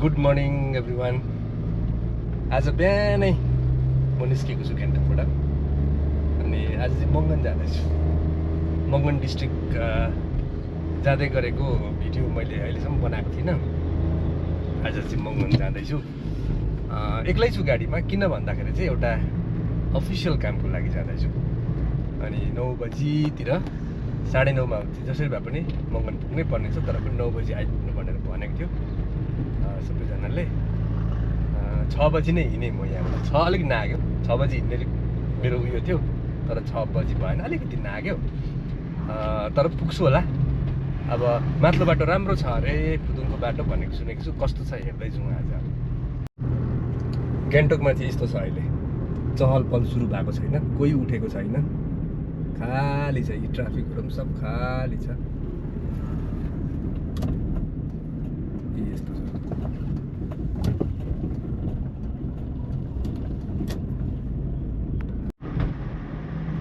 Good morning everyone. आज बिहानै म निस्केको छु गान्तोकबाट अनि आज चाहिँ मङ्गन जाँदैछु। मङ्गन डिस्ट्रिक्ट जाँदै गरेको भिडियो मैले अहिलेसम्म बनाएको थिइनँ। आज चाहिँ मङ्गन जाँदैछु। एक्लै छु गाडीमा, किन भन्दाखेरि चाहिँ एउटा अफिसियल कामको लागि जाँदैछु। अनि 9 बजीतिर 9:30मा जसरी भए पनि मङ्गन पुग्नै पर्ने छ, तर पनि 9 बजी आइपुग्नु भनेर भनेको थियो सबैजनाले। 6 बजी नै हिँडेँ म यहाँबाट। 6 अलिक नाग्यो, 6 बजी हिँड्ने मेरो उयो थियो, तर 6 बजी भएन, अलिकति नाग्यो। तर पुग्छु होला। अब माथिल्लो बाटो राम्रो छ अरे, फुदुङको बाटो भनेको सुनेको छु। कस्तो छ हेर्दैछु आज। गान्तोकमा चाहिँ यस्तो छ, अहिले चहल पहल सुरु भएको छैन, कोही उठेको छैन, खाली छ। यी ट्राफिकहरू पनि सब खाली छ। यस्तो छ।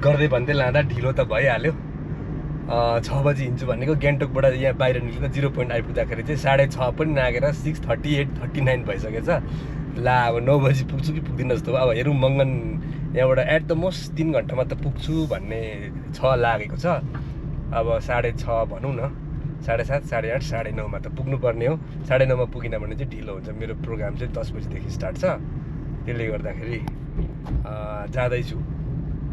गर्दै भन्दै लाँदा ढिलो त भइहाल्यो। 6 बजी हिँड्छु भनेको, गान्तोकबाट यहाँ बाहिर निस्किँदा 0 पोइन्ट आइपुग्दाखेरि चाहिँ 6:30 पनि नागेर 6:38-39 भइसकेछ। ला अब 9 बजी पुग्छु कि पुग्दिनँ जस्तो। अब हेरौँ, मङ्गन यहाँबाट एट द मोस्ट 3 घन्टामा त पुग्छु भन्ने 6 लागेको छ। अब 6:30 भनौँ न, 7:30, 8:30, 9:30मा त पुग्नुपर्ने हो। 9:30मा पुगिनँ भने चाहिँ ढिलो हुन्छ। मेरो प्रोग्राम चाहिँ 10 बजीदेखि स्टार्ट छ। त्यसले गर्दाखेरि जाँदैछु।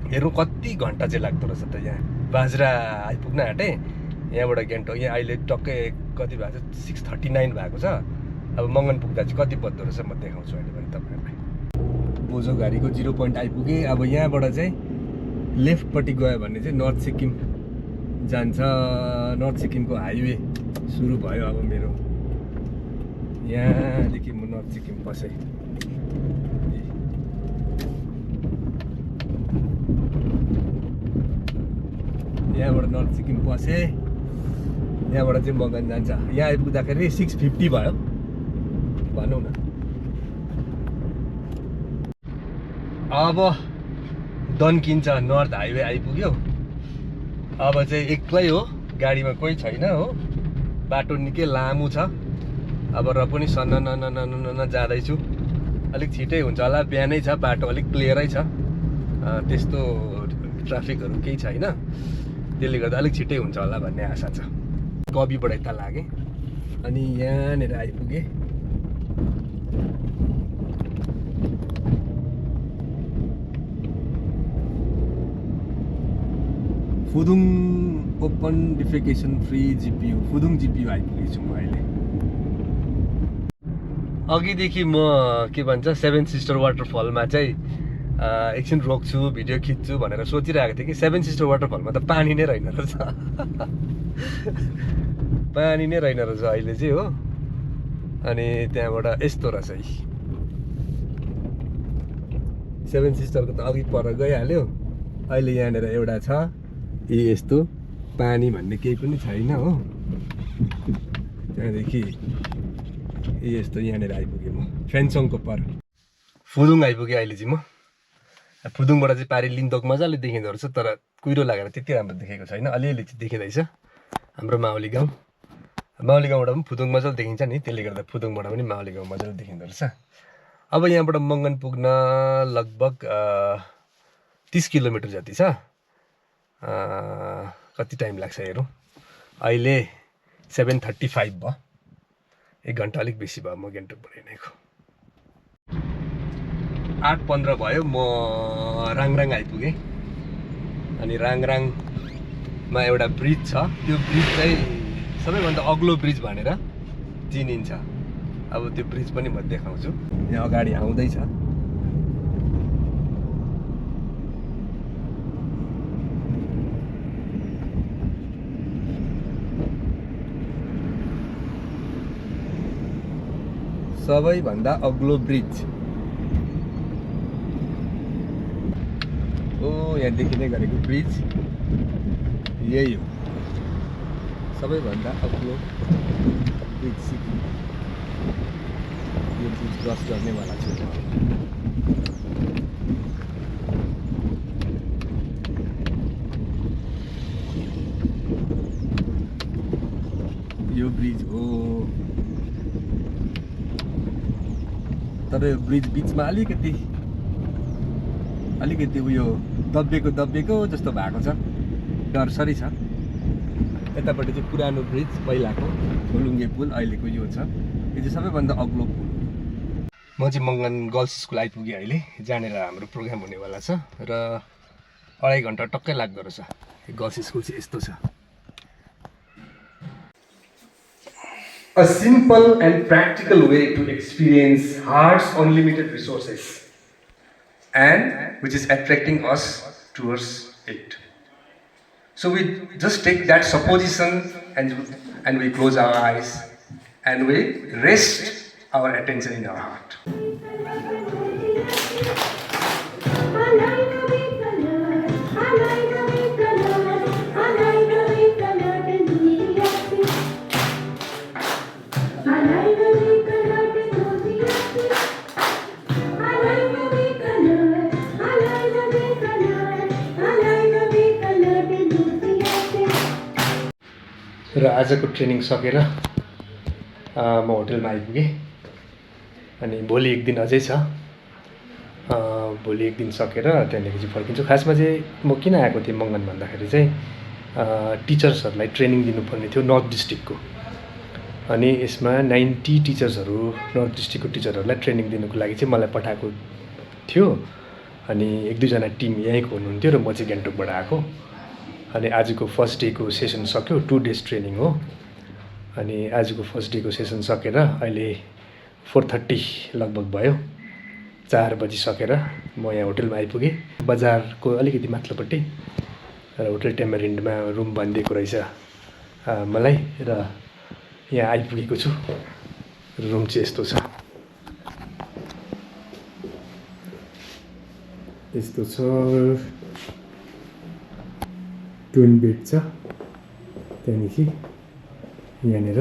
हेरौँ कति घन्टा चाहिँ लाग्दो रहेछ त। यहाँ बाज्रा आइपुग्न आँटेँ, यहाँबाट गान्तोक। यहाँ अहिले टक्कै कति भएको छ, 6:39 भएको छ। अब मङ्गन पुग्दा चाहिँ कति बज्दो रहेछ म देखाउँछु अहिले पनि तपाईँहरूलाई। बोझो गाडीको 0 पोइन्ट आइपुगेँ। अब यहाँबाट चाहिँ लेफ्टपट्टि गयो भने चाहिँ नर्थ सिक्किम जान्छ। नर्थ सिक्किमको हाइवे सुरु भयो अब मेरो। यहाँदेखि म नर्थ सिक्किम पसेँ। यहाँबाट नर्थ सिक्किम पसेँ, यहाँबाट चाहिँ मङ्गन जान्छ। यहाँ आइपुग्दाखेरि 6:50 भयो भनौँ न। अब दन्किन्छ नर्थ हाइवे आइपुग्यो। अब चाहिँ एक्लै हो, गाडीमा कोही छैन हो। बाटो निकै लामो छ। अब र पनि सन्न जाँदैछु। अलिक छिटै हुन्छ होला, बिहानै छ, बाटो अलिक क्लियरै छ, त्यस्तो ट्राफिकहरू केही छैन। त्यसले गर्दा अलिक छिटै हुन्छ होला भन्ने आशा छ। कविबाट यता लागेँ अनि यहाँनिर आइपुगेँ। फुदुङ ओपन डिफेकेसन फ्री जिपियु, फुदुङ जिपियु आइपुगेछु म अहिले। अघिदेखि म के भन्छ 7 सिस्टर वाटरफलमा चाहिँ एकछिन रोक्छु, भिडियो खिच्छु भनेर सोचिरहेको थिएँ कि 7 सिस्टर वाटरफलमा त पानी नै रहेन रहेछ। पानी नै रहेन रहेछ अहिले चाहिँ हो। अनि त्यहाँबाट यस्तो रहेछ है, 7 सिस्टरको त अघि पर गइहाल्यो। अहिले यहाँनिर एउटा छ, यस्तो पानी भन्ने केही पनि छैन हो। त्यहाँदेखि यस्तो यहाँनिर आइपुगेँ म, फेन्सङको पर। फुदुङ आइपुगेँ अहिले चाहिँ म। फुदुङबाट चाहिँ पारि लिन्तोक मजाले देखिँदो रहेछ, तर कुहिरो लागेर त्यति राम्रो देखेको छैन। अलिअलि चाहिँ देखिँदैछ हाम्रो माउली गाउँ। माउली गाउँबाट पनि फुदुङ मजाले देखिन्छ नि, त्यसले गर्दा फुदुङबाट पनि माउली गाउँ मजाले देखिँदो रहेछ। अब यहाँबाट मङ्गन पुग्न लगभग 30 किलोमिटर जति छ। कति टाइम लाग्छ हेरौँ। अहिले 7:35 भयो। 1 घन्टा अलिक बेसी भयो म गान्तोकबाट हिँडेको। 8:15 भयो, म राङराङ आइपुगेँ। अनि राङराङमा एउटा ब्रिज छ, त्यो ब्रिज चाहिँ सबैभन्दा अग्लो ब्रिज भनेर चिनिन्छ। अब त्यो ब्रिज पनि म देखाउँछु। यहाँ अगाडि आउँदैछ। सबैभन्दा अग्लो ब्रिज ओ, यहाँ देखिँदै गरेको ब्रिज यही हो, सबैभन्दा अग्लो ब्रिज सिक्किम। यो ब्रिज क्रस गर्नेवाला छु। यो ब्रिज हो। तर ब्रिज बिचमा अलिकति उयो दब्बिएको जस्तो भएको छ, डरसरी छ। यतापट्टि चाहिँ पुरानो ब्रिज पहिलाको खोलुङ्गे पुल, अहिलेको यो छ। यो चाहिँ सबैभन्दा अग्लो पुल। म चाहिँ मङ्गन गर्ल्स स्कुल आइपुगेँ अहिले, जानेर हाम्रो प्रोग्राम हुनेवाला छ र 2.5 घन्टा टक्कै लाग्दो रहेछ। गर्ल्स स्कुल चाहिँ यस्तो छ। A simple and practical way to experience Heart's unlimited resources, and which is attracting us towards it. So we just take that supposition and we close our eyes and we rest our attention in our heart. र आजको training सकेर म होटलमा आइपुगेँ। अनि भोलि एक दिन अझै छ। भोलि एक दिन सकेर त्यहाँदेखि चाहिँ फर्किन्छु। खासमा चाहिँ म किन आएको थिएँ मङ्गन भन्दाखेरि चाहिँ टिचर्सहरूलाई ट्रेनिङ दिनुपर्ने थियो नर्थ डिस्ट्रिक्टको। अनि यसमा 90 टिचर्सहरू नर्थ डिस्ट्रिक्टको टिचरहरूलाई ट्रेनिङ दिनुको लागि चाहिँ मलाई पठाएको थियो। अनि 1-2 जना टिम यहीँको हुनुहुन्थ्यो र म चाहिँ गान्तोकबाट आएको। अनि आजको फर्स्ट डेको सेसन सक्यो, 2 डेज ट्रेनिङ हो। अनि आजको फर्स्ट डेको सेसन सकेर अहिले 4:30 लगभग भयो। 4 बजी सकेर म यहाँ होटलमा आइपुगेँ, बजारको अलिकति माथिल्लोपट्टि। र होटल टेम्बरिन्डमा रुम भनिदिएको रहेछ मलाई, र यहाँ आइपुगेको छु। रुम चाहिँ यस्तो छ, यस्तो छ। ट्विन बेड छ। त्यहाँदेखि यहाँनिर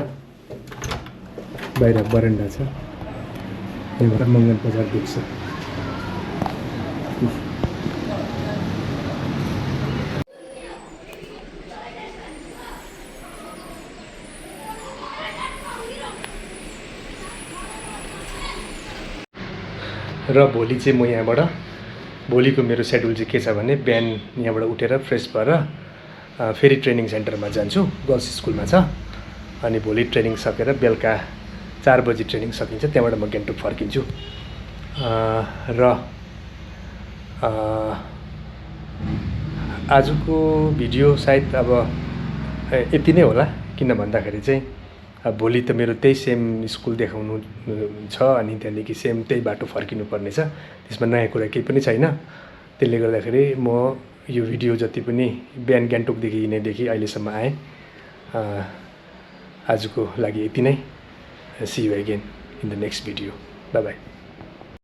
बाहिर बरन्डा छ। यहाँबाट मङ्गन बजार देख्छ। र भोलि चाहिँ म यहाँबाट, भोलिको मेरो सेड्युल चाहिँ के छ भने बिहान यहाँबाट उठेर फ्रेस भएर फेरि ट्रेनिङ सेन्टरमा जान्छु, गर्ल्स स्कुलमा छ। अनि भोलि ट्रेनिङ सकेर बेलुका 4 बजी ट्रेनिङ सकिन्छ, त्यहाँबाट म गान्तोक फर्किन्छु। र आजको भिडियो सायद अब यति नै होला। किन भन्दाखेरि चाहिँ भोलि त मेरो त्यही सेम स्कुल देखाउनु छ। अनि त्यहाँदेखि सेम त्यही बाटो फर्किनु पर्ने छ। त्यसमा नयाँ कुरा केही पनि छैन। त्यसले गर्दाखेरि म यो भिडियो जति पनि बिहान गान्तोकदेखि हिँडेदेखि अहिलेसम्म आएँ। आजको लागि यति नै। See you again in the next video. Bye by.